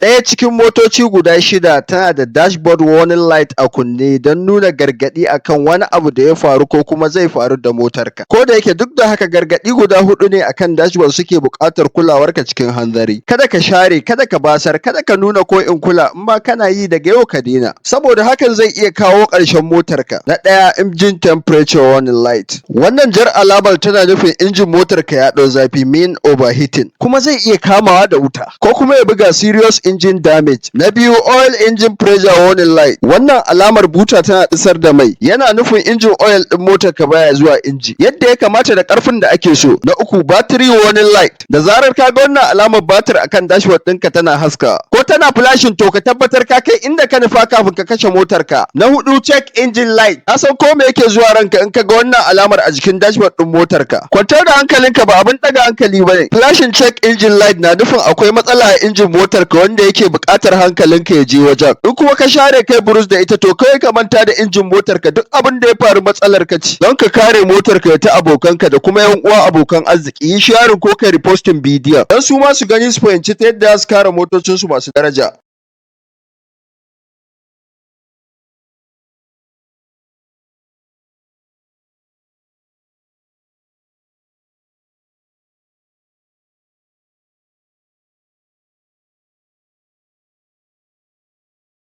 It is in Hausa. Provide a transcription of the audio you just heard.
Ɗaya cikin motoci guda shida tana da dashboard warning light a kunne don nuna gargaɗi akan wani abu da ya faru ko kuma zai faru da motarka. Ko da yake, duk da haka, gargaɗi guda huɗu ne akan dashboard suke buƙatar kulawarka cikin hanzari. Kada ka share, kada ka basar, kada ka nuna ko in kula, in ma kana yi, daga yau ka daina. Saboda hakan zai iya kawo ƙarshen motarka. Na ɗaya, engine temperature warning light. Wannan jar alamar tana nufin injin motarka ya ɗau zafi, mean overheating, kuma zai iya kamawa da wuta ko kuma ya buga, serious engine damage. Na biyu, oil engine pressure warning light. Wannan alamar buta tana ɗisar da mai. Yana nufin injin oil ɗin motarka baya zuwa inji yadda ya kamata da ƙarfin da ake so. Na uku, battery warning light. Da zarar ka ga wannan alamar batir akan dashboard ɗinka tana haskawa ko tana flashing, to ka tabbatar ka kai inda ka nufa kafin ka kashe motarka. Na huɗu, check engine light. Ka san ko me yake zuwa ranka in ka ga wannan alamar a jikin dashboard ɗin motarka. Kwantar da hankalinka, ba abin ɗaga hankali bane. Flashing check engine light na nufin akwai matsala a injin motarka wanda yake buƙatar hankalinka ya je wajen. In kuma ka share kai burus da ita, to kawai ka manta da injin motarka, duk abin da ya faru matsalar ka ce. Don ka kare motarka da ta abokanka da kuma yan uwa abokan arziki, yi sharing ko kai reposting bidiyon don su ma su gani, su fahimci ta yadda za su kare motocinsu masu daraja.